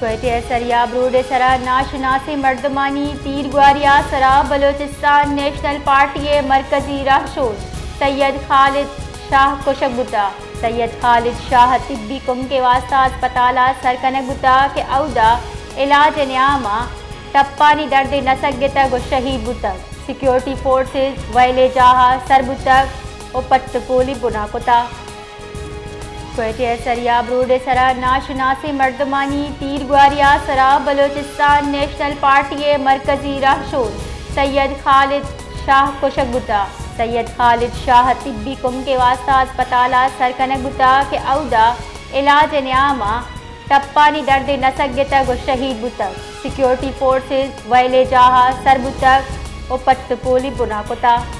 کوئٹہ ءِ سریاب روڈ ءِ سرا ناشناسیں مردمانی تیرگواری ءِ سرا بلوچستان نیشنل پارٹی ءِ مرکزی رہشون سید خالد شاہ کشگ بوتگ۔ سید خالد شاہ طبی کمک ءِ واستہ ہسپتال ءَ سر کنگ بوتگ کہ اودا علاج ءِ نیام ءَ ٹپانی درد ءِ نہ سگتگ ءُ شہید بوتگ۔ سیکیورٹی فورسز وئیل ءِ جاہ ءَ سر بوتگ ءُ پٹ ءُ پولی بنا کتگ۔ کوئٹہ ءِ سریاب روڈ ءِ سرا ناشناسیں مردمانی تیرگواری ءِ سرا بلوچستان نیشنل پارٹی ءِ مرکزی رہشون سید خالد شاہ کشگ بوتگ۔ سید خالد شاہ طبی کمک ءِ واستہ ہسپتال ءَ سر کنگ بوتگ کہ اودا علاج ءِ نیام ءَ ٹپانی درد ءِ نہ سگتگ ءُ شہید بوتگ۔ سیکیورٹی فورسز وئیل ءِ جاہ ءَ سر بوتگ ءُ پٹ ءُ پولی بنا کتگ۔